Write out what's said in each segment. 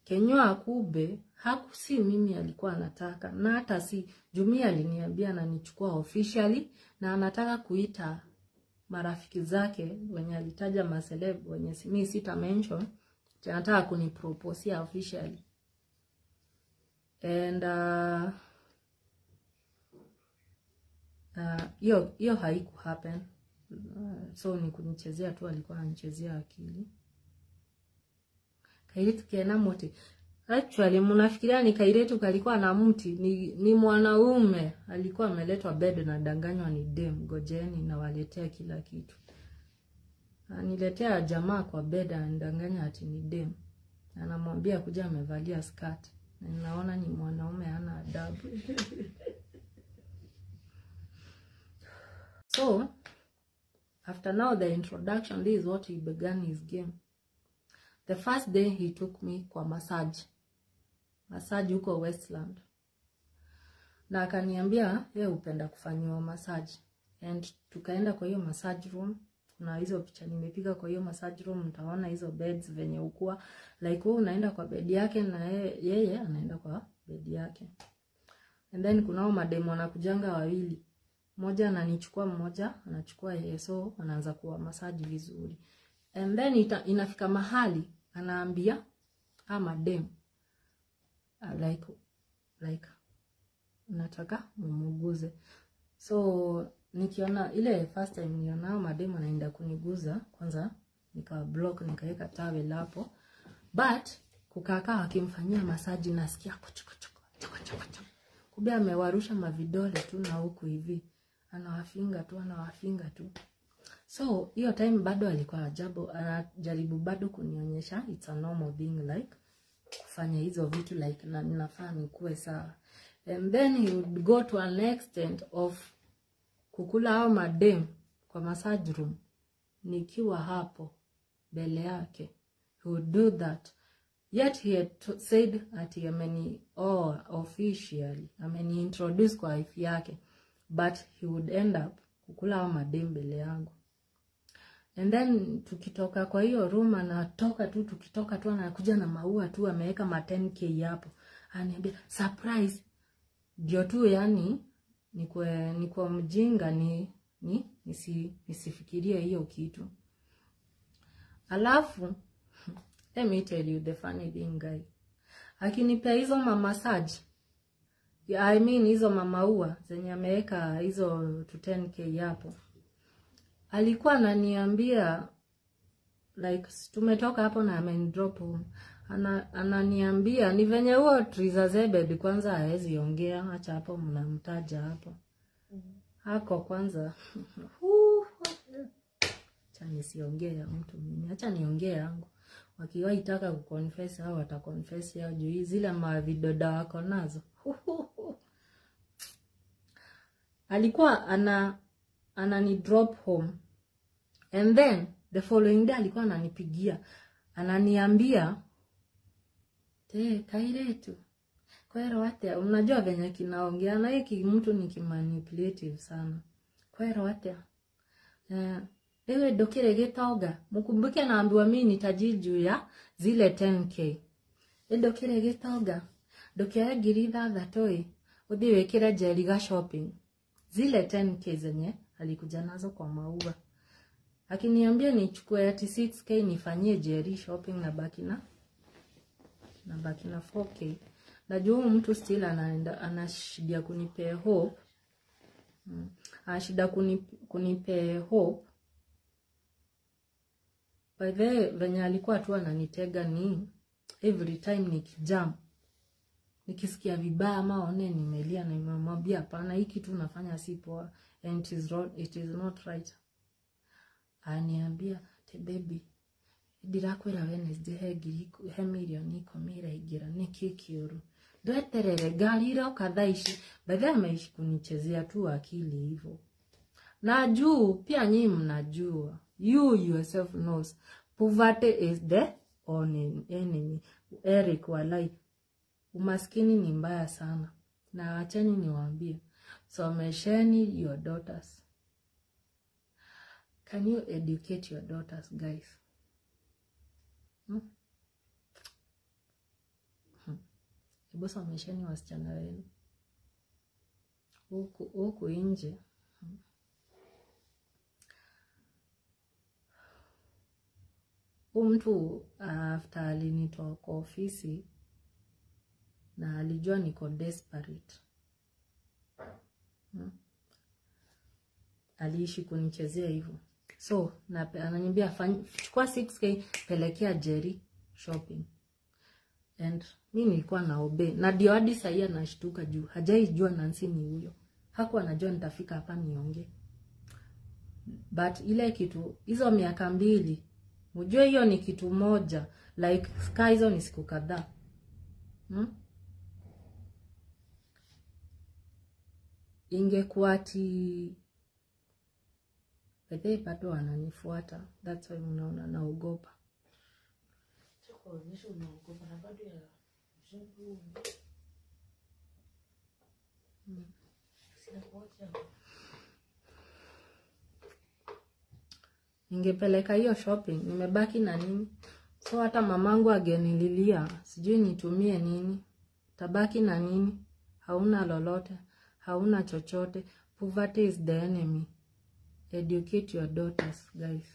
Kenywa Akube haku si mimi alikuwa anataka, na hata si Jumia aliniambia ananichukua officially na anataka kuita marafiki zake wenye alitaja maceleb wenye mimi sita mention, anataka kuniproposia officially. And hiyo haiku happen. So ni kunichezea tu, alikuwa ananichezea akili. Kairetu kena mti. Actually mnafikiria ni Kairetu kalikuwa na mti, ni mwanaume alikuwa ameletwa bed na danganywa ni dem. Gojeni na waletea kila kitu. Aniletea jamaa kwa bed anadanganya ati ni dem. Anamwambia kuja amevalia skirt. Na ninaona ni mwanaume hana adabu. So after now the introduction, this is what he began his game. The first day he took me kwa massage. Massage huko Westland. Na akaniambia yeye hupenda kufanyiwa massage. And tukaenda kwa hiyo massage room. Kuna hizo picha nimepiga kwa hiyo massage room, mtaona hizo beds venye ukua. Like wewe unaenda kwa bed yake na yeye anaenda kwa bed yake. And then kuna hao mademo wanakujanga wawili. Mmoja ananichukua, mmoja anachukua yeye, so anaanza kuwa massage vizuri. And then inafika mahali anaambia ama dem like nataka mumuguze. So nikiona ile first time niona madem anaenda kuniguza, kwanza nika block, nikaweka towel hapo. But kukakaa akimfanyia massage nasikia kuchukuchuku chukuchuku. Kumbe amewarusha mavidole tu na huku hivi. Anawafinga tu, anawafinga tu. So hiyo time bado alikuwa ajabu, anajaribu bado kunionyesha it's a normal thing like kufanya hizo vitu like na ninafaa nikuwe sawa. And then he would go to an extent of kukula hao madem kwa massage room nikiwa hapo mbele yake. He would do that. Yet he had said ati ameni officially ameni introduce kwa wife yake, but he would end up kukula hao madem mbele yangu. And then tukitoka kwa hiyo room, anatoka tu, tukitoka tu anakuja na maua tu, ameweka ma 10k hapo. Ananiambia surprise. Ndio tu yani nikuwe mjinga nisifikirie hiyo kitu. Alafu let me tell you the funny thing guy. Akinipea hizo massage, I mean hizo mamaua zenye ameweka hizo to 10k hapo. Alikuwa ananiambia like tumetoka hapo na amenidrop home. Ananiambia ni venye huo Triza Zebed kwanza haezi ongea, acha hapo mnamtaja hapo. Hako kwanza. Acha nisiongee mtu mimi, acha niongee yangu. Wakiwahi taka kuconfess hao wataconfess yao juu zile mavidoda wako nazo. Alikuwa anani drop home. And then the following day alikuwa ananipigia, ananiambia te Kairetu kwero atia. Unajua venye kinaongea na hiki mtu ni kimanipulative sana. Kwero atia ewe dokire getoga. Mkumbuke naambiwa mimi nitajiri juu ya zile 10k. Dokire getoga dokire 6,000 uthi wikire Jeriga shopping. Zile 10k zenye alikuja nazo kwa maua. Akiniambia nichukue 36k nifanyie Jerry shopping na baki na 4k. Najua mtu still anaenda anashidia kunipea hope. Anashida kunipea hope. By the way, venye alikuwa tu ananitega ni every time nikijam, nikisikia vibaya ama one nimelia na nimemwambia hapana, hiki kitu unafanya si poa and it is wrong, it is not right. Aniambia te baby ndirakwira Wednesday he ngiri he milioni 10 iraingira niki kiuru ndweterere ngari iroka thaa ici. By the way ameishi kunichezea tu akili hivyo. Na juu pia nyinyi mnajua, you yourself knows poverty is the enemy. Eric walai, umaskini ni mbaya sana. Na acheni niwaambie, somesheni your daughters. Can you educate your daughters, guys? Hebu somesheni wasichana wenu huku nje. Huyu mtu after alinitoa kwa ofisi na alijua niko desperate, aliishi kunichezea hivyo. So ananiambia chukua 6k pelekea Jerry shopping, and mi nilikuwa na obey, na ndio hadi sahii anashtuka juu hajaijua Nancy ni huyo. Hakuwa anajua nitafika hapa niongee. But ile kitu hizo miaka 2, mjue hiyo ni kitu moja, like sky hizo ni siku kadhaa. Ingekuwa ati bedhe bado ananifuata, that's why mnaona naogopa. Kuonyesha unaogopa na bado ya mzungu. Sina kuacha. Ningepeleka hiyo shopping, nimebaki na nini? So hata mamangu agenililia, sijui nitumie nini. Tabaki na nini? Hauna lolote, hauna chochote. Poverty is the enemy. Educate your daughters, guys.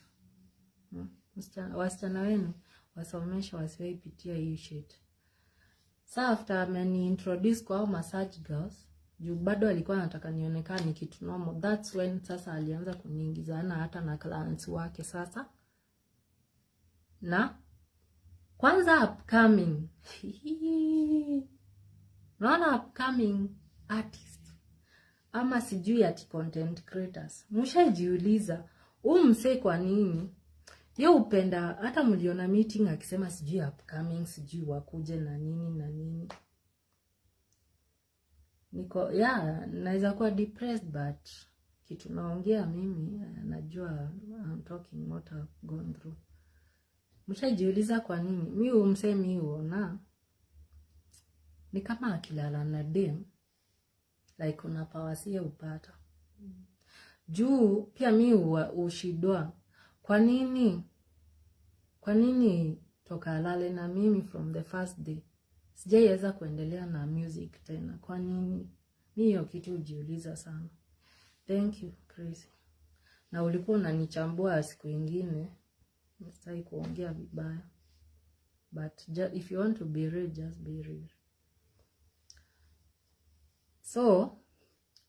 Wasichana wenu wasomeshe, wasiwaipitia hii shit. Sa after ameni introduce kwa hao massage girls, juu bado alikuwa anataka nionekane ni kitu normal. That's when sasa alianza kuniingizana hata na clients wake sasa. Na kwanza upcoming. Unaona upcoming artist ama sijui ati content creators. Mshajiuliza huyu msee kwa nini ye upenda, hata mliona meeting akisema sijui upcoming, sijui wakuje na nini na nini. Niko yeah, naweza kuwa depressed but kitu naongea mimi najua I'm talking what I've gone through. Mshajiuliza kwa nini mi huyu msee mi huona ni kama akilala na dem like una power sie upata. Juu pia mi ushidwa. Kwa nini? Kwa nini toka alale na mimi from the first day sijaiweza kuendelea na music tena? Kwa nini? Mi hiyo kitu hujiuliza sana. Thank you Chris. Na ulikuwa unanichambua siku ingine, sitaki kuongea vibaya, but if you want to be real, just be real. So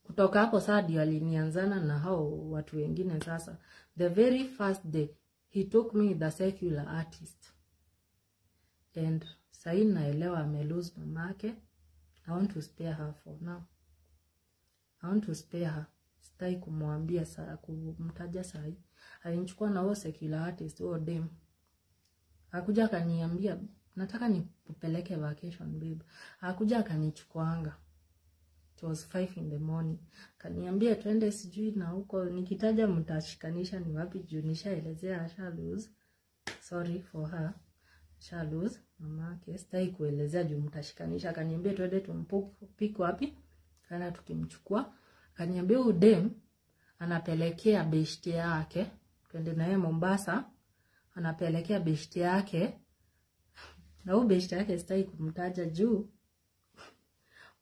kutoka hapo saa ndio alinianzana na hao watu wengine sasa. The very first day he took me the secular artist, and sahi naelewa ame lose mamake. I want to spare her for now. I want to spare her. Sitaki kumwambia saa, kumtaja sahi. Alinichukua na huo secular artist, huo dem. Akuja akaniambia nataka nikupeleke vacation babe. Akuja akanichukuanga. It was 5 in the morning. Kaniambia twende sijui na huko, nikitaja mtashikanisha ni wapi juu nishaelezea asha lose. Sorry for her. Asha lose mamake. Sitaki kuelezea juu mtashikanisha. Kaniambia twende tumpick wapi? Kana tukimchukua. Kaniambia huyu dem anapelekea beshte yake, twende naye Mombasa, anapelekea beshte yake. Na huyu beshte yake sitaki kumtaja juu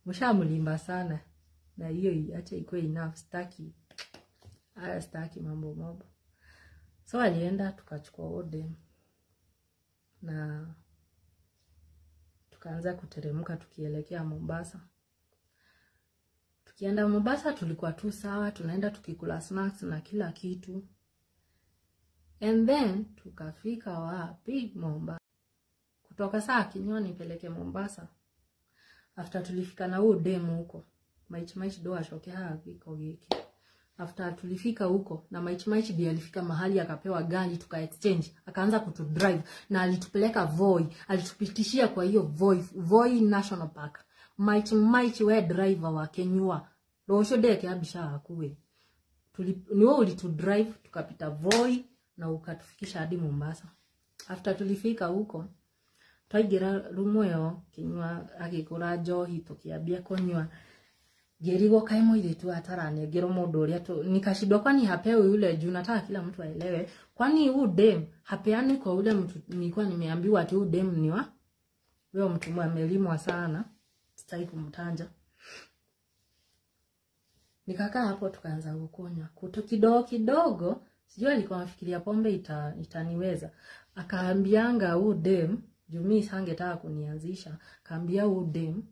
mshamlimba sana, na hiyo acha ikuwe enough. Sitaki haya, sitaki mambo mambo. So alienda tukachukua odem na tukaanza kuteremka tukielekea Mombasa. Tukienda Mombasa tulikuwa tu sawa, tunaenda tukikula snacks na kila kitu. And then tukafika wapi? Mombasa. Kutoka saa kinywa nipeleke Mombasa. After tulifika na huo demu huko, Maich Maich do ashoke hako giki. After tulifika huko na Maich Maich ndiye alifika mahali akapewa gari tuka exchange, akaanza kutu drive na alitupeleka Voi, alitupitishia kwa hiyo Voi National Park. Maich Maich we driver wa Kenyua. Rosho deke abisha akuwe. Ni wewe ulitu drive tukapita Voi na ukatufikisha hadi Mombasa. After tulifika huko twaingĩra rumu ĩyo Kinyua agĩkũra njohi tũkĩambia kũnyua, ngĩrigwo kaĩ mũirĩtu ataranengerwo mũndũ ũrĩa nikashindwa, kwani hapewi yule juu nataka kila mtu aelewe, kwani huu dem hapeani kwa ule mtu nilikuwa nimeambiwa ati huu dem ni wa huyo mtu amelimwa sana. Sitaki kumtaja. Nikakaa hapo tukaanza kukunywa. Kuto kidogo kidogo, sijui alikuwa anafikiria pombe itaniweza. Akaambianga huu dem, juu mimi sangetaka kunianzisha, akaambia huu dem,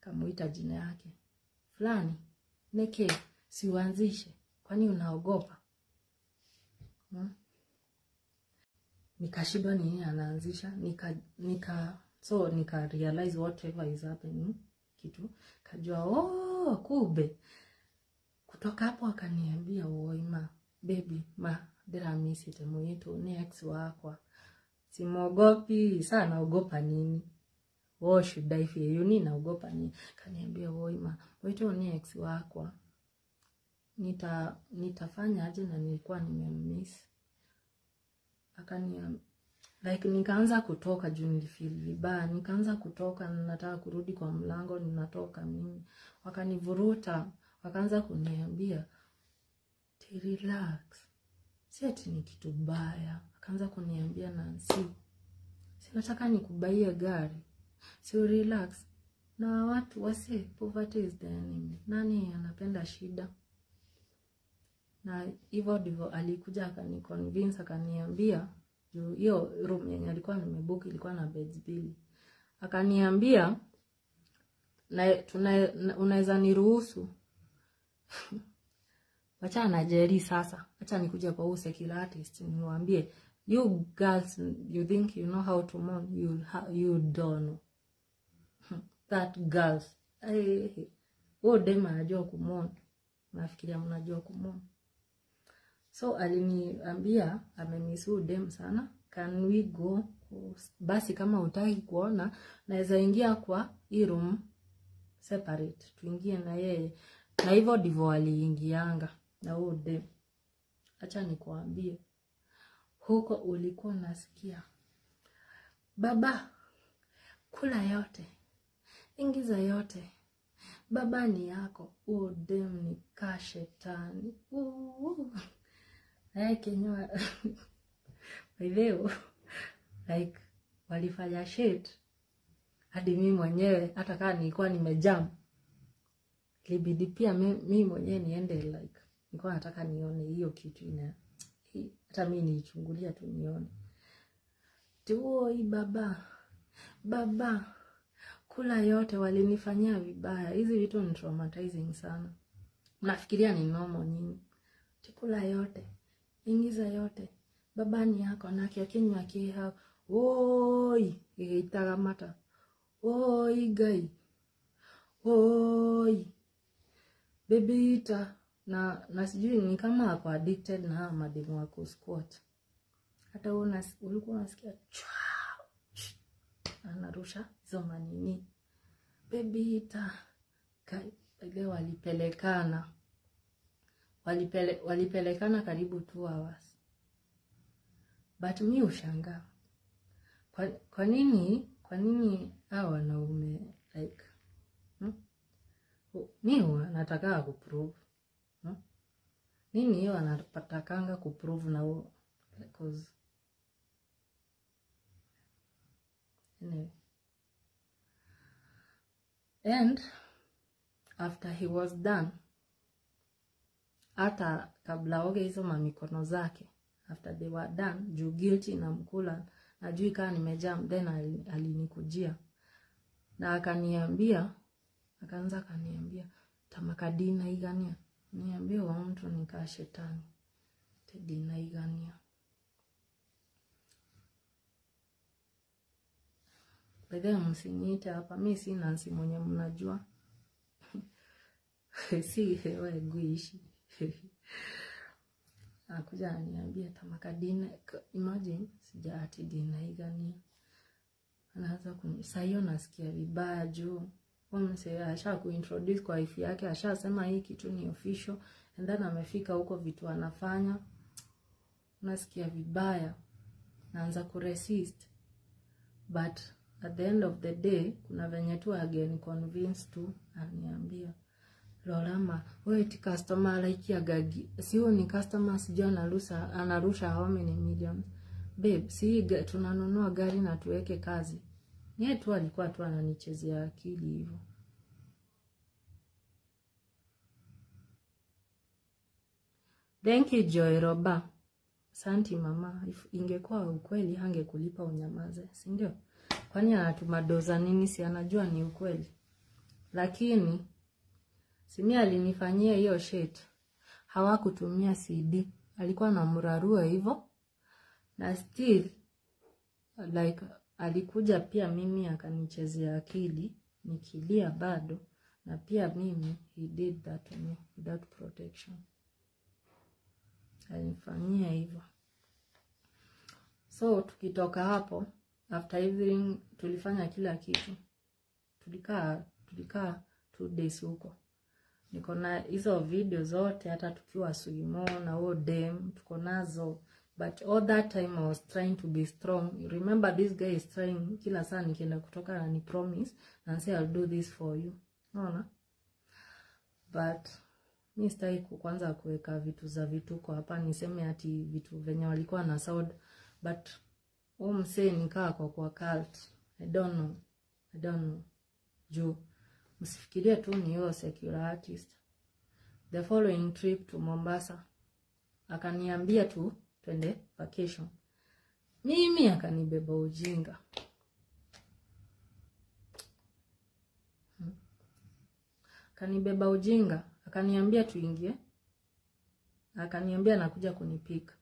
kamuita jina yake. Fulani, neke, siuanzishe, kwani unaogopa? Nikashindwa nini anaanzisha, nika realize whatever is happening kitu. Kajua, oh, kube. Kutoka hapo akaniambia, oi ma, baby, ma, ndĩramicĩte mũirĩtu ni ex wakwa. Simuogopi, sana naogopa nini? What should I fear? You ni naogopa nini? Kaniambia, oi ma, mũirĩtu ni ex wakwa. Nitafanya aje na nilikuwa nimemiss. Akaniambia, like nikaanza kutoka juu nilifeel vibaya, nikaanza kutoka, nataka kurudi kwa mlango, ninatoka mimi. Wakanivuruta, wakaanza kuniambia, relax. Si ati ni kitu baya. Akaanza kuniambia, Nancy, si nataka nikubaie gari. Si relax. Na watu wase, poverty is the enemy. Nani anapenda shida? Na hivyo ndivyo alikuja akaniconvince, akaniambia, juu hiyo room yenye alikuwa nimebook ilikuwa na beds mbili. Akaniambia, unaweza niruhusu. Wacha na Jerry sasa. Acha nikuje kwa huyu secular artist niwaambie, you girls, you think you know how to mourn, you don't know. That girls. Hey, huyo dem anajua kumourn. Nafikiria mnajua kumourn. So aliniambia amemiss huyu dem sana. Can we go? Basi kama hutaki kuona, naweza ingia kwa hii room separate. Tuingie na yeye. Na hivyo ndivyo aliingianga na huyo dem. Acha nikuambie, huko ulikuwa unasikia, baba kula yote, ingiza yote, baba ni yako. Huyo dem ni kashetani. Kenywa by the way, like walifanya shit hadi mimi mwenyewe hata kama nilikuwa nimejam, ilibidi pia mimi mwenyewe niende, like nilikuwa nataka nione hiyo kitu ina, hata mimi niichungulia tu nione. Tuoi baba, baba kula yote, walinifanyia vibaya. Hizi vitu ni traumatizing sana. Mnafikiria ni normal nyinyi. Tikula yote, ingiza yote, baba ni yako, na kinywa kiha. Oi, gĩgĩitaga mata. Oi Ngai. Oi. Baby ita. Na sijui ni kama ako addicted na hawa mademu wa kusquat. Hata ulikuwa unasikia chwa, anarusha hizo manini. Baby ita. Ile walipelekana. Walipelekana karibu 2 hours. But mi ushangaa. Kwa nini hawa wanaume like mi nataka kuprove. Nini hiyo anapatakanga kuprove na huo, because anyway. And after he was done, hata kabla oge hizo mamikono zake, after they were done, juu guilty na mkula, najui kaa nimejam, then alinikujia na akaniambia, akaanza akaniambia tamakadina igania. Niambia wa mtu nikaa shetani. Tedina igania. By the way, msiniite hapa, mi si Nancy mwenye mnajua. Si hewa guishi. Akuja aniambia tamakadina, imagine sija ati dina igania. Anaanza saa hiyo nasikia vibaya juu mse asha kuintroduce kwa wife yake, ashasema hii kitu ni official, and then amefika huko vitu anafanya, nasikia vibaya, naanza kuresist. But at the end of the day kuna venye tu again convinced tu, aniambia Lolama, wewe ti customer like ya gagi, si huyu ni customer sijui anarusha how many millions. Babe, si tunanunua gari na tuweke kazi. Yeye tu alikuwa tu ananichezea akili hivyo. Thank you Joy Roba. Asante mama. If ingekuwa ukweli hangekulipa unyamaze, si ndio? Kwani anatuma doza nini? Si anajua ni ukweli. Lakini Simia alinifanyia hiyo shit. Hawakutumia CD. Alikuwa anamrarua hivyo. Na still like alikuja pia mimi akanichezea akili, nikilia bado, na pia mimi he did that to me without protection. Alinifanyia hivyo. So tukitoka hapo after everything tulifanya kila kitu. Tulikaa 2 days huko. Niko na hizo video zote, hata tukiwa suimo na huo dem tuko nazo. But all that time I was trying to be strong. You remember this guy is trying kila saa nikienda kutoka na ni promise and say I'll do this for you. Unaona? But mi sitaki kwanza kuweka vitu za vituko hapa, niseme ati vitu venye walikuwa na sound, but huyu msee nikaa kwa cult. I don't know. Juu msifikirie tu ni huyo secular artist. The following trip to Mombasa akaniambia tu twende vacation. Mimi akanibeba ujinga. Akanibeba ujinga, akaniambia tuingie. Akaniambia anakuja kunipika.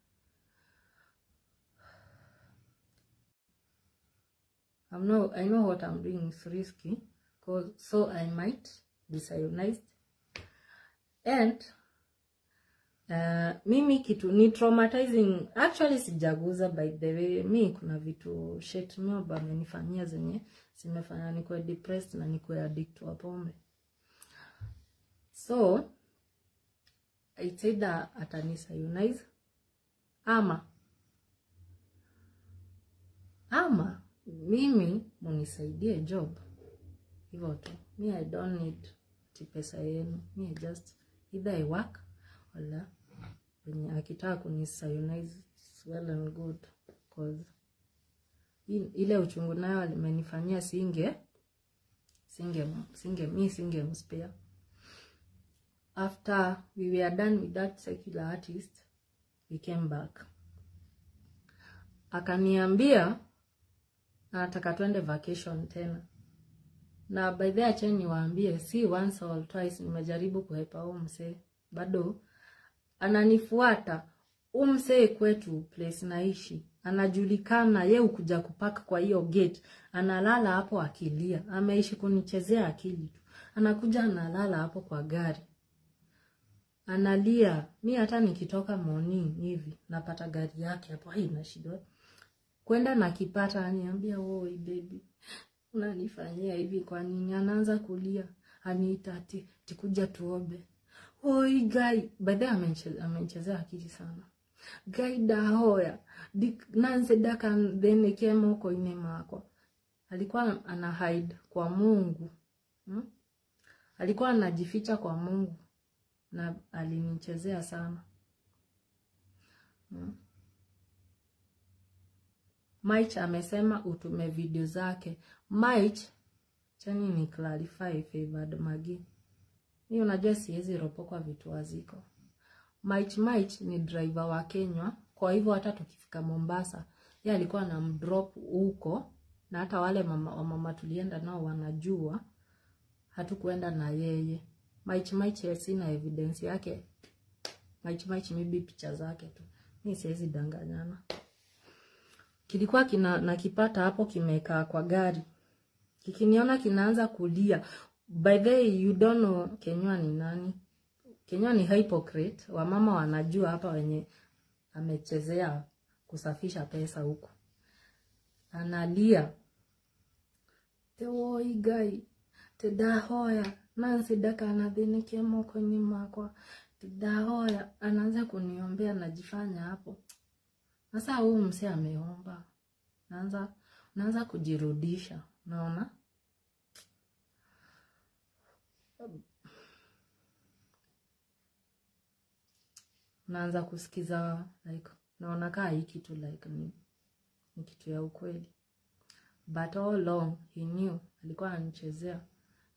I know what I'm doing is risky, cause so I might be sionized. And mimi kitu ni traumatizing. Actually sijaguza, by the way. Mi kuna vitu shit mioba amenifanyia zenye zimefanya nikuwe depressed na nikuwe addict wa pombe. So it's either atanisionize ama mimi munisaidie job. Hivyo tu. Me I don't need pesa yenu. Me I just either I work wala wenye akitaka kunisionize, it's well and good, cause ile uchungu nayo alimenifanyia singe mspare. After we were done with that secular artist, we came back. Akaniambia anataka twende vacation tena. Na by the way, acha niwaambie, si once or twice nimejaribu kuhepa huyu msee, bado ananifuata. Huyu msee kwetu place naishi anajulikana, ye ukuja kupaka kwa hiyo gate, analala hapo akilia. Ameishi kunichezea akili tu. Anakuja analala hapo kwa gari, analia. Mi hata nikitoka morning hivi napata gari yake hapo, haina shida. Kwenda nakipata, aniambia woi baby, unanifanyia hivi kwa nini? Anaanza kulia, aniita ati tikuja tuombe. Oi guy, baadaye amenichezea akili sana. Guy dahoya, nanse daka then kemo ko inemako. Alikuwa ana hide kwa Mungu. Alikuwa anajificha kwa Mungu na alinichezea sana. Mike amesema utume video zake. Mike, chani ni clarify favored Magi. Mimi unajua siwezi ropokwa vitu waziko. Mike ni driver wa Kenya, kwa hivyo hata tukifika Mombasa, yeye alikuwa anamdrop huko, na hata wale mama tulienda nao wanajua hatukuenda na yeye. Mike sina evidence yake. Mike maybe picha zake tu. Mimi siwezi danganyana. Kilikuwa nakipata hapo kimekaa kwa gari. Kikiniona kinaanza kulia. By the way, you don't know Kenywa ni nani. Kenywa ni hypocrite. Wamama wanajua hapa wenye amechezea kusafisha pesa huku. Analia. Te woi guy. Te dahoya. Nancy daka anadhinike moko nyuma kwa. Te dahoya. Anaanza kuniombea, najifanya hapo. Sasa huyu msee ameomba. Naanza kujirudisha. Unaona? Naanza kusikiza like naona kaa hii kitu like ni kitu ya ukweli. But all along he knew alikuwa ananichezea.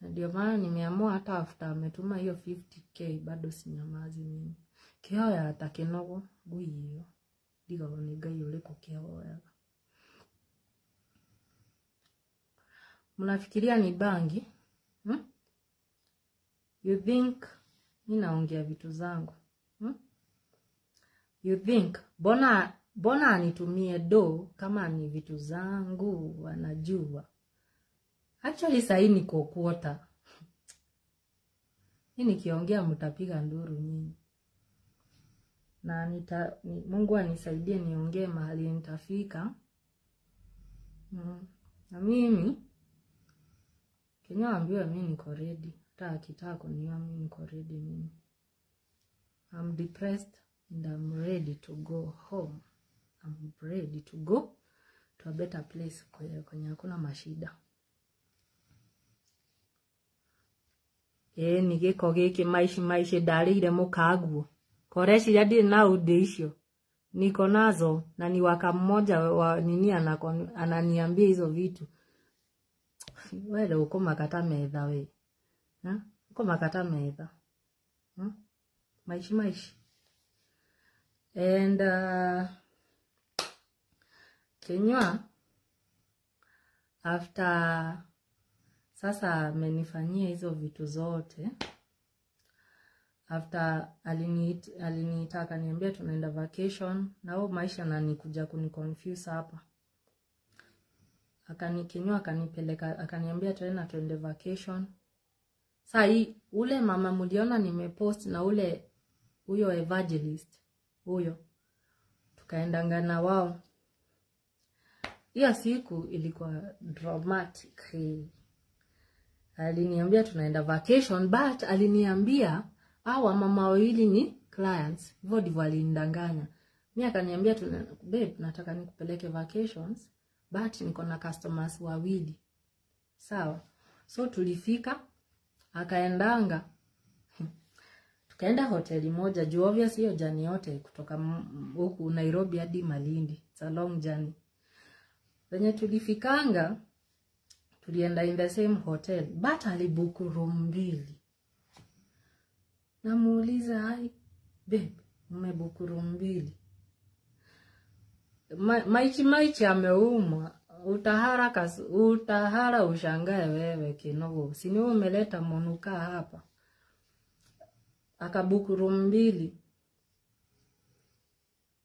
Na ndio maana nimeamua hata after ametuma hiyo 50k bado sinyamazi mimi. Kĩhoya ta kĩnogo ngui ĩyo ndigagwo nĩ Ngai ũrĩkũ kĩhoyaga. Mnafikiria ni bangi? You think mi naongea vitu zangu? You think bona anitumie do kama ni vitu zangu wanajua? Actually sahi niko quarter. Hii nikiongea mtapiga nduru nyinyi. Na Mungu anisaidie niongee mahali nitafika. Na mimi Kenya ambiwa mimi niko ready. Hata akitaka kuniua mimi niko ready mimi. I'm depressed and I'm ready to go home. I'm ready to go to a better place kwenye hakuna mashida. Ni gĩko gĩkĩ maici maici ndarĩire mũkaguo. Koreciria ndirĩ na undi icio. Niko nazo na ni waka mmoja wa nini ananiambia hizo vitu. Wewe uko makata metha we. Ha? Uko makata metha. Maishi maishi. And Kinyua after sasa amenifanyia hizo vitu zote, after aliniita akaniambia tunaenda vacation, na huo maisha ananikuja kuniconfuse hapa. Akanikinyua akanipeleka akaniambia tena tuende vacation. Sasa hii ule mama mliona nimepost na ule huyo evangelist huyo, tukaendanga na wao. Hiyo siku ilikuwa dramatic. Aliniambia tunaenda vacation, but aliniambia hawa mama wawili ni clients. Hivyo ndivyo alinidanganya. Mimi akaniambia babe, nataka nikupeleke vacations, but niko na customers wawili. Sawa. So tulifika, akaendanga. Tukaenda hoteli moja juu obviously hiyo journey yote kutoka huku Nairobi hadi Malindi. It's a long journey. Wenye tulifikanga, tulienda in the same hotel, but alibook room mbili. Namuuliza, hai babe, umebook room mbili? Maichi maichi ameumwa. Utahara ushangae wewe kinogo. Si ni umeleta monuka hapa. Akabook room mbili.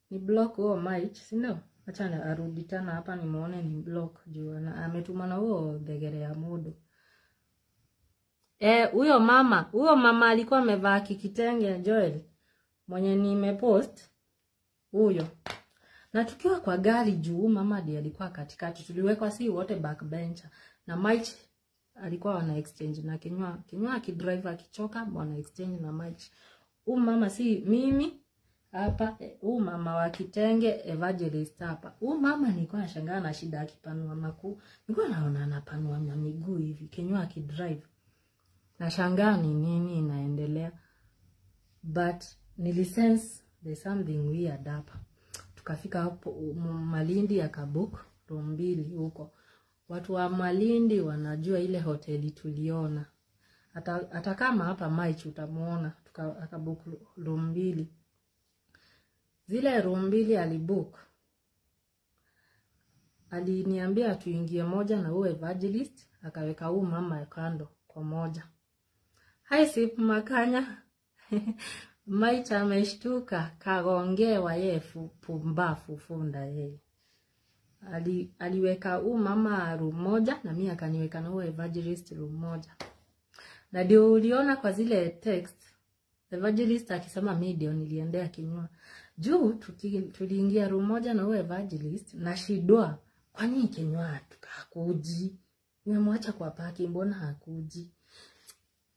Ni block huo Maichi, si ndio? Acha arudi tena hapa nimuone ni block juu ametuma na huo dhegere ya mudu. Huyo mama alikuwa amevaa kikitenge Joel mwenye nimepost huyo. Na tukiwa kwa gari juu mama ndiye alikuwa katikati, tuliwekwa si wote backbencher na Mike alikuwa wana exchange na Kinyua. Kinyua akidrive akichoka wana exchange na Mike. Huyu mama si mimi hapa, huyu mama wa kitenge evangelist hapa. Huyu mama nilikuwa nashangaa na shida akipanua makuu. Nilikuwa naona anapanua na miguu hivi Kinyua akidrive. Nashangaa ni nini inaendelea. But nilisense there's something weird hapa. Tukafika hapo Malindi akabook room mbili huko. Watu wa Malindi wanajua ile hoteli tuliona. Hata kama hapa Mike utamuona. Akabook room mbili. Zile room mbili alibook. Aliniambia tuingie moja na huo evangelist, akaweka huyu mama kando kwa moja. Hai sip makanya. Mike ameshtuka kagongewa yeye pumbafu funda yeye. Aliweka huyu mama room moja na mimi akaniweka na huo evangelist room moja. Na ndio uliona kwa zile text evangelist akisema mimi ndio niliendea Kinyua. Juu tuliingia room moja na huo evangelist na shidwa, kwa nini Kinyua hakuji? Nimemwacha kwa parking, mbona hakuji?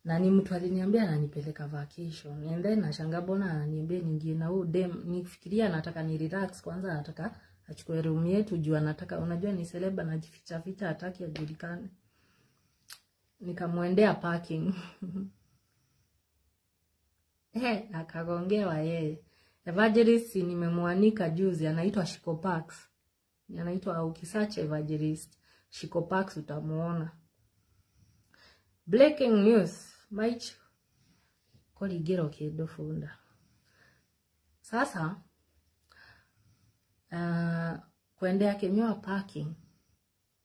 Na ni mtu aliniambia ananipeleka vacation. And then nashangaa mbona ananiambia niingie na huyu dem. Nifikiria anataka ni relax kwanza, anataka achukue room yetu juu anataka, unajua ni celeb anajificha ficha hataki ajulikane. Nikamwendea parking. Akagongewa yeye. Evangelist nimemwanika juzi, anaitwa Shiko Parks. Anaitwa ukisearch Evangelist Shiko Parks utamuona. Breaking news, Mike koligero kindu funda. Sasa kuendea Kenywa parking,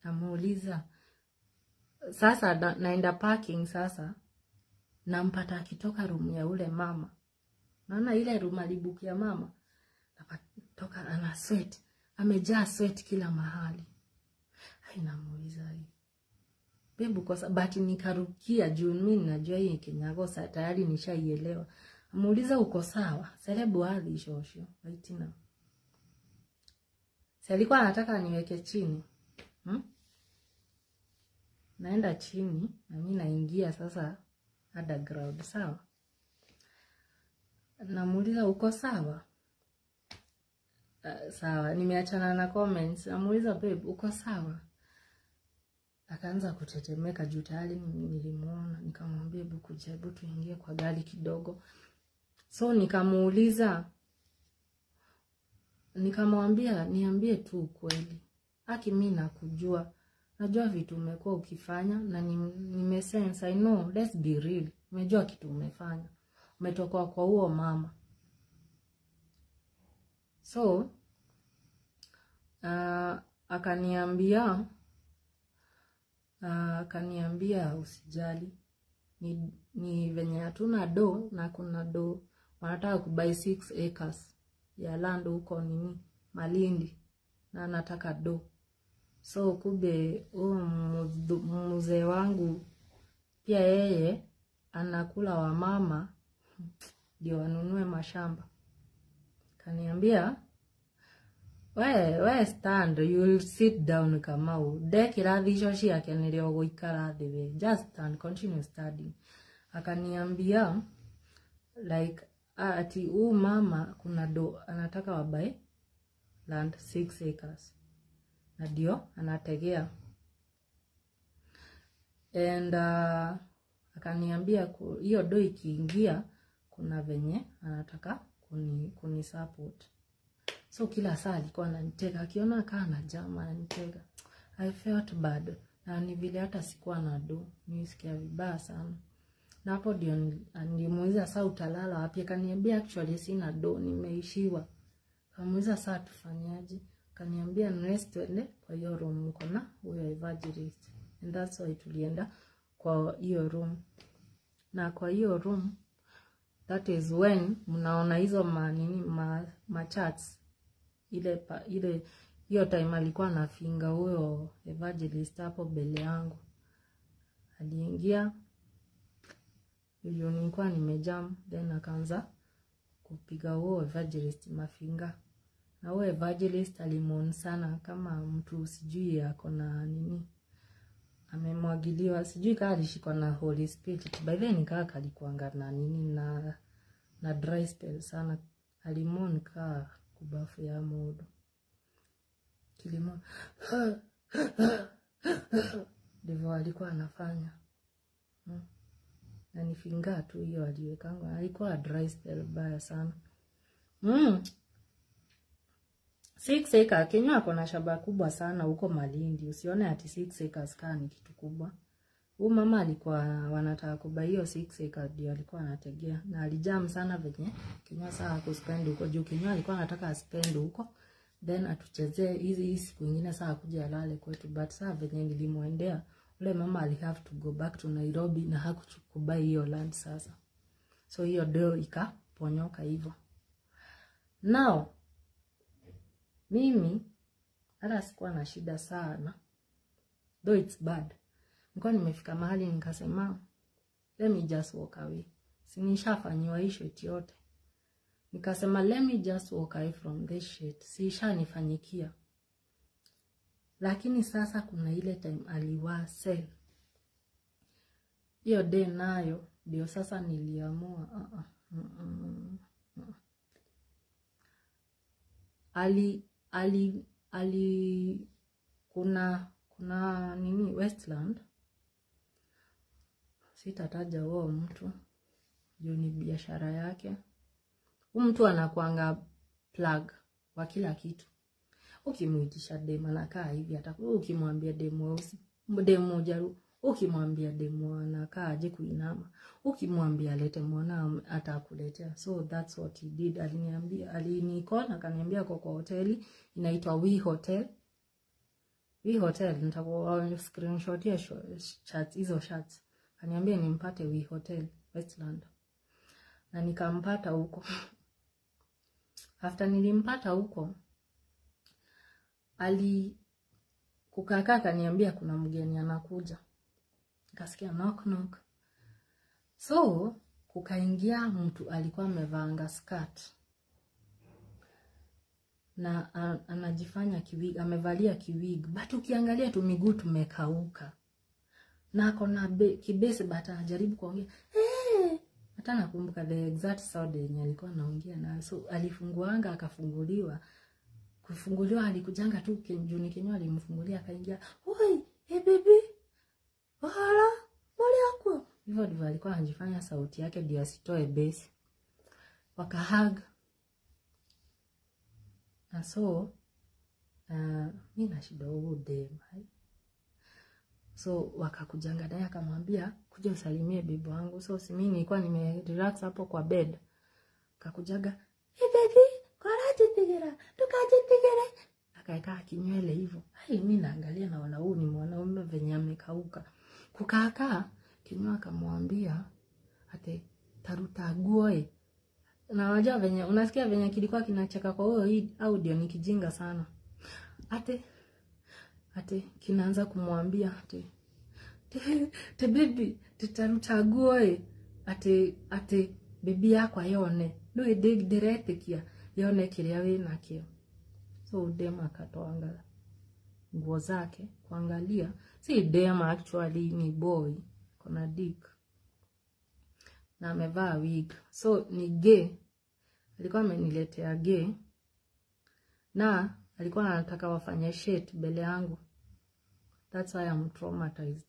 namuuliza sasa naenda parking sasa, nampata akitoka room ya ule mama. Naona ile room alibukia ya mama, napatoka ana sweat, amejaa sweat kila mahali. Ai, namuuliza hii bebu kwa sababu nikarukia juu mimi najua hii Kenyago sasa tayari nishaielewa. Muuliza uko sawa? Selebu hadi shosho. Waitina. Si alikuwa anataka niweke chini. Naenda chini na mimi naingia sasa underground, sawa? Namuuliza uko sawa? Sawa, nimeachana na comments. Namuuliza babe uko sawa? Akaanza kutetemeka juu tayari nilimuona. Nikamwambia hebu kuja, hebu tuingie kwa gari kidogo. So nikamuuliza, nikamwambia niambie tu ukweli. Haki mimi nakujua. Najua vitu umekuwa ukifanya na nimesense, I know, let's be real. Nimejua kitu umefanya. Umetoka kwa huo mama. So akaniambia usijali. Ni venye hatuna do na kuna do wanataka kubuy 6 acres ya land huko nini Malindi na anataka do. So kube huo mzee wangu pia yeye anakula wa mama ndio anunue mashamba. Kaniambia we stand, you'll sit down Kamau. Ndekira icio ciake nĩrĩo gũikara thĩ we. Just stand, continue studying. Akaniambia like ati huu mama kuna do anataka wabae land 6 acres. Na ndio anategea. And akaniambia hiyo do ikiingia kuna venye anataka kuni support. So kila saa alikuwa ananitega, akiona kaa na jama ananitega. I felt bad. Na ni vile hata sikuwa na do, nilisikia vibaya sana. Na hapo ndio nilimuuliza saa utalala wapi? Akaniambia actually sina do, nimeishiwa. Kamuuliza saa tufanyaje? Akaniambia nurse twende kwa hiyo room mko na huyo evangelist. And that's why tulienda kwa hiyo room. Na kwa hiyo room, that is when mnaona hizo ma chats. Ile hiyo time alikuwa anafinga huyo evangelist hapo mbele yangu. Aliingia, hiyo nilikuwa nimejam, then akaanza kupiga huyo evangelist mafinga. Na huyo evangelist alimuona sana kama mtu sijui ako na nini, amemwagiliwa, sijui kama alishikwa na Holy Spirit. By then nikaa kalikuanga na nini na dry spell sana. Alimuona kaa kubafu ya modo kilimo ndivyo alikuwa anafanya. Na nifinga tu hiyo aliwekanga, alikuwa dry spell baya sana. 6 acres Kenya ako na shamba kubwa sana huko Malindi. Usione ati 6 acres kaa ni kitu kubwa. Huyu mama alikuwa wanataka kubai hiyo 6 acres ndio alikuwa anategea. Na alijam sana venye Kenya saa hakuspend huko juu Kenya alikuwa anataka spend huko then atuchezee hizi siku nyingine saa kuja alale kwetu. But saa venye nilimuendea ule mama ali have to go back to Nairobi na hakuchukua hiyo land sasa. So hiyo deal ikaponyoka hivyo. Now mimi hata sikuwa na shida sana, though it's bad. Nilikuwa nimefika mahali nikasema let me just walk away. Si nishafanywa hii shit yote. Nikasema let me just walk away from this shit. Si ishanifanyikia. Lakini sasa kuna ile time aliwasel. Hiyo day nayo ndio sasa niliamua Ali kuna nini Westland. Sitataja huo mtu juu ni biashara yake. Huyu mtu anakuanga plug wa kila kitu. Ukimuitisha dem anakaa hivi, hata ukimwambia dem mweusi, dem Mjaluo, ukimwambia dem anakaa aje kuinama, ukimwambia alete mwana atakuletea. So that's what he did. Aliniambia, alinicall akaniambia kwa hoteli inaitwa We Hotel. We Hotel, nitakuwa screenshotia chats hizo chats. Akaniambia nimpate We Hotel Westland. Na nikampata huko. After nilimpata huko, ali kukakaa akaniambia kuna mgeni anakuja. Nikasikia knock knock. So kukaingia mtu alikuwa amevaanga skirt na anajifanya kiwig, amevalia kiwig, but ukiangalia tu miguu tumekauka na ako na kibesi, but anajaribu kuongea hey! Hata nakumbuka the exact sound yenye alikuwa anaongea nayo. So alifunguanga akafunguliwa, kufunguliwa alikujanga tu juu Kenywa alimfungulia akaingia, oi hey baby wala mole yako. Hivyo ndivyo alikuwa anajifanya sauti yake ndio asitoe bass. Wakahug. Na so mimi na shida huo dem. So wakakujanga naye akamwambia kuja usalimie bibi wangu. So si mimi nilikuwa nime relax hapo kwa bed. Akakujaga, hey baby, korajitigera, tukajitigere. Akaeka kinywele hivyo. Hai, mimi naangalia naona huyu ni mwanaume venye amekauka. Kukaaka Kenywa akamwambia ate taruta guoe. Na unajua venye unasikia venye kilikuwa kinacheka kwa huyo hii audio ni kijinga sana. Ate kinaanza kumwambia ate te baby tetaruta guoe ate baby yakwa yone no ndiretekia yone kiria we nakio. So dem akatoanga nguo zake kuangalia, si dem actually ni boy, kuna dick na amevaa wig, so ni gay. Alikuwa ameniletea gay na alikuwa anataka wafanye shit mbele yangu. That's why I'm traumatized.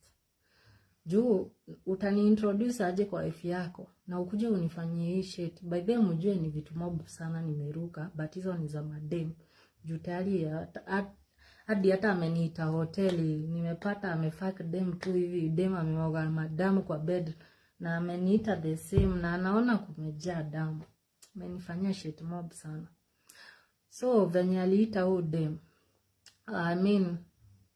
Juu utani introduce aje kwa wife yako na ukuje unifanyie hii shit. By the way, mjue ni vitu mob sana nimeruka, but hizo ni za madem. Juu tayari hadi hata ameniita hoteli, nimepata amefuck dem tu hivi, dem amemwaga madamu kwa bed na ameniita the same na anaona kumejaa damu. Amenifanyia shit mob sana. So venye aliita huyu dem, I mean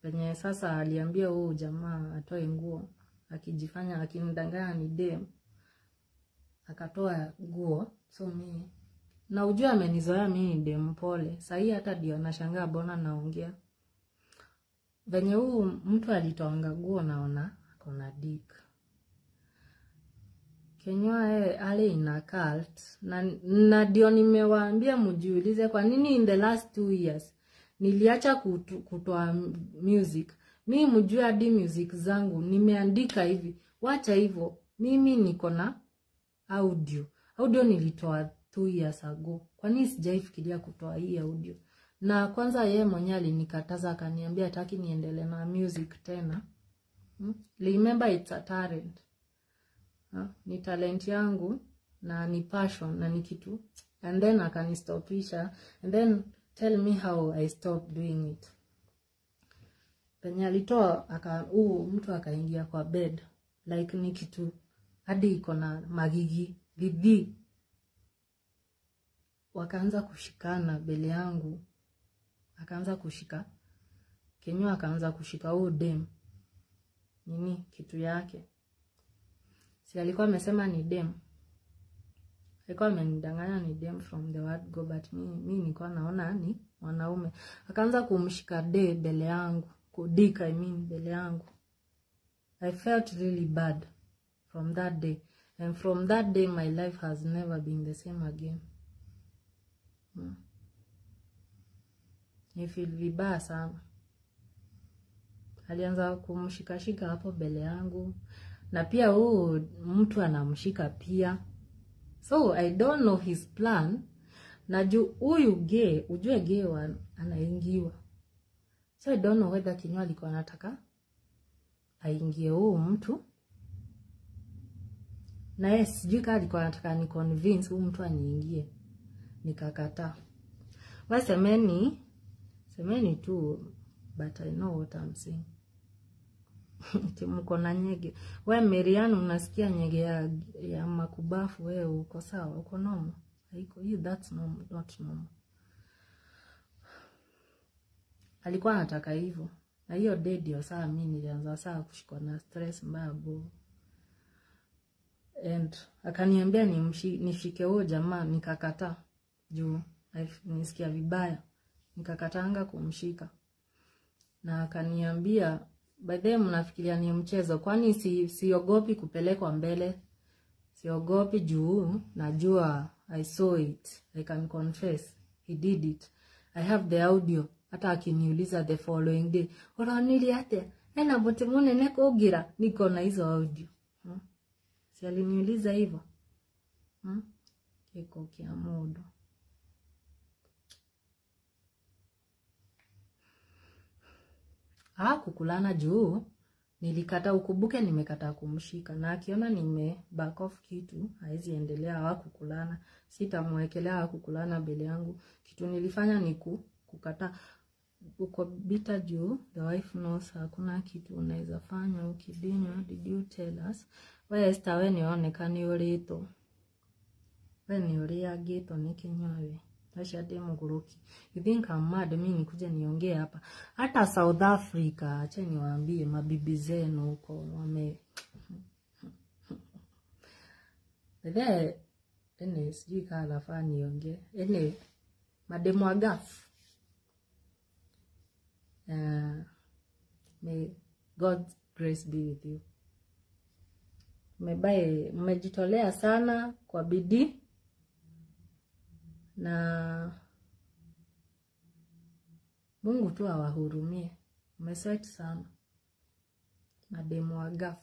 venye sasa aliambia huyu jamaa atoe nguo, akijifanya akinidanganya ni dem, akatoa nguo. So mimi na ujue amenizoea mimi ni dem pole. Sahii hata ndio nashangaa mbona naongea. Venye huu mtu alitoanga nguo naona akona dick. Kenywa ale ina cult na ndio nimewaambia mjiulize kwa nini in the last 2 years niliacha kutoa music. Mimi mjue hadi music zangu nimeandika hivi, wacha hivyo, mimi niko na audio. Audio nilitoa 2 years ago. Kwa nini sijaifikiria kutoa hii audio? Na kwanza yeye mwenyewe alinikataza akaniambia hataki niendelee na music tena. Remember it's a talent. Ni talent yangu na ni passion na ni kitu. And then akanistopisha and then tell me how I stopped doing it. Penye alitoa mtu akaingia kwa bed like ni kitu hadi iko na magigi bibi. Wakaanza kushikana mbele yangu. Akaanza kushika Kenywa, akaanza kushika huo dem nini kitu yake. Si alikuwa amesema ni dem. Alikuwa amenidanganya ni dem from the word go, but mimi nilikuwa naona ni mwanaume. Akaanza kumshika de mbele yangu, kudika I mean mbele yangu. I felt really bad from that day, and from that day my life has never been the same again. Ni feel vibaya sana. Alianza kumshikashika hapo mbele yangu, na pia huu mtu anamshika pia. So I don't know his plan. Na juu huyu gay, ujue gay anaingiwa. So I don't know whether Kenywa alikuwa anataka aingie huu mtu. Na yeye sijui kama alikuwa anataka ni convince huu mtu aniingie. Nikakataa. Basi Semeni tu, but I know what I'm saying. Mko na nyege. We Marian, unasikia nyege ya makubafu, wewe uko sawa, uko normal. Haiko hiyo, that's normal, not normal. Alikuwa anataka hivyo. Na hiyo day ndio saa mimi nilianza saa kushikwa na stress mbaya bo. And akaniambia nishike huo jamaa, nikakataa juu nisikia vibaya. Nikakataanga kumshika. Na akaniambia, by the way, mnafikiria ni mchezo, kwani siogopi kupelekwa mbele? Siogopi juu najua I saw it. I can confess he did it. I have the audio. Hata akiniuliza the following day, uronire atia? Ena muti munene kugira, niko na hizo audio. Si aliniuliza hivyo? Kiko kia mudu. Kukulana juu nilikata, ukumbuke nimekata kumshika, na akiona nime back off kitu haezi endelea hawakukulana, sitamwekelea hawakukulana mbele yangu. Kitu nilifanya ni kukata. Uko bita juu the wife knows hakuna kitu unaweza fanya ukidinywa. Did you tell us? We Esther, we nionekane urito, we ni uriagitwo ni kinywa we acia ndi muguruki. You think I'm mad? Mimi nikuja niongee hapa. Hata South Africa, acha niwaambie mabibi zenu huko wame Ene, ene sijui kama nafaa niongee. Ene mademu wa Gulf. May God's grace be with you. Mmejitolea sana kwa bidii na Mungu tu awahurumie. Mmesweat sana mademu wa Gulf.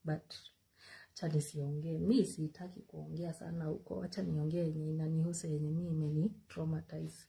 But acha nisiongee, mi sitaki kuongea sana huko, acha niongee yenye inanihusu, yenye mi imeni traumatize.